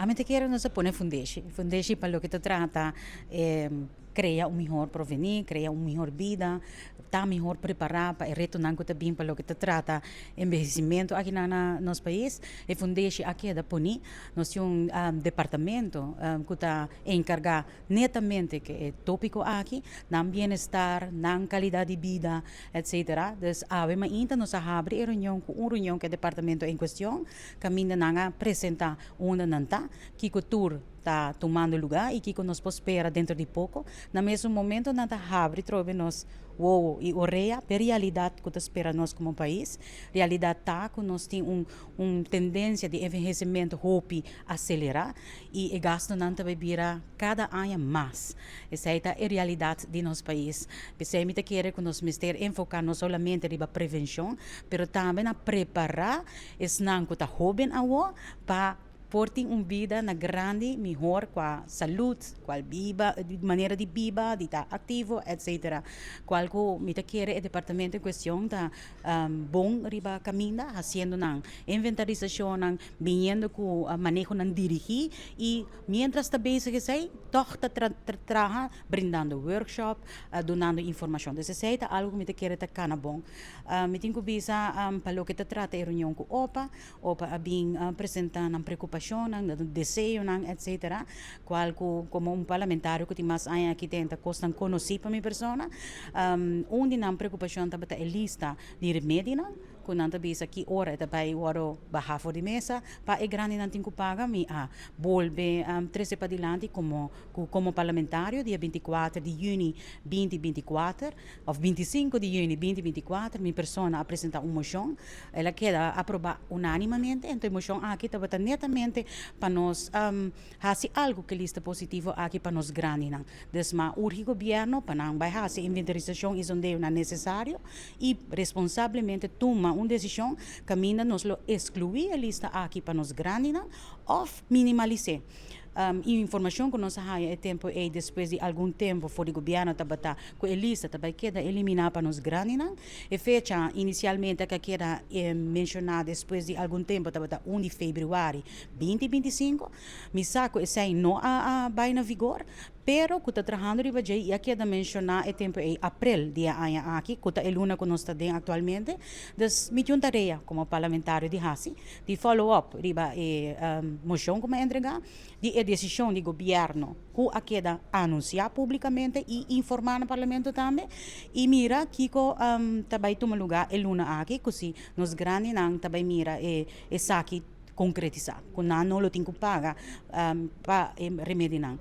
Ami ta kere nos a pone fundeshi. Fundeshi pa loke ta trata crea un mihor porvenir, crea un mihor bida, ta mihor prepara pa e retonan cu ta bin pa loke ta trata envejecimento aki na nos pais. E fundeshi a keda poni. Nos tin un departamento cu ta encarga netamente cu e topico aki, nan bienestar, nan calidad di bida, etc. Dus awe mainta nos a habri e reunion cu un reunion cu e departamento en cuestion, caminda nan a presenta unda nan ta, kico tur ta tumando lugar y kico nos por spera dentro di poco. Na mesun momento nan ta habri trobe nos wowo y orea p'e realidad cu ta spera nos como pais. Realidad ta cu nos tin un tendencia di envejecimento hopi acelera y e gastonan ta bay bira cada aña mas. Esey ta e realidad di nos pais. P'esey mi ta kere cu nos mester enfoca no solamente riba prevencion, pero tambe na prepara esnan cu ta hoben awo pa por tin un bida na grandi mihor cua salud, cual biba, manera di biba, di ta activo, etc. Cual cu mi ta kere e departamento en cuestion ta bon riba caminda, haciendo nan inventarisacionnan, biniendo cu manehonan dirigi y mientras ta bezig esey, toch ta traha brindando workshop, dunando informacion. Dus esey ta algo cu mi ta kere ta cana bon. Mi tin cu bisa pa loke ta trata e reunion cu OPA, OPA a bin presenta nan preocupacionnan, nan deseonan, etc. Cual cu como un parlamentario cu tin mas aña aki den ta cosnan conoci pa mi persona. Un di nan preocupacion tabata e lista di remedinan, cu nan ta bisa ki ora e ta bay worde baha for di mesa pa e grandinan tin cu paga. Mi a bolbe trece padilanti como cu como parlamentario dia 24 di juni 2024 of 25 di juni 2024 mi persona a presenta un mocion. El a keda aproba unanimamente. Anto e mocion aki tabata netamente pa nos haci algo cu e lista positivo aki pa nos grandinan. Dus m'a urgi gobierno pa nan bay haci inventarisacion y sondeonan necesario y responsablemente tuma un decision caminda nos lo exclui e lista aki pa nos grandinan of minimalise. E informacion cu nos a haya e tempo ey despues di algun tempo for di gobierno tabata cu e lista ta bay keda elimina pa nos grandinan. E fecha inicialmente cu a keda menciona despues di algun tempo tabata 1 di februari 2025. Mi sa cu esey no a bay na vigor, pero cu ta trahando riba dje y a keda menciona e tempo ey april di e aña aki, cu ta e luna cu nos ta den actualmente. Dus mi tin un tarea como parlamentario di haci, di follow up riba e mocion cu mi a entrega, di e decision di gobierno cu a keda anuncia publicamente y informa na parlamento tambe, y mira kico ta bay tuma lugar e luna aki, cu si nos grandinan ta bay mira e esaki concretisa, cu nan no lo tin cu paga pa e remedinan.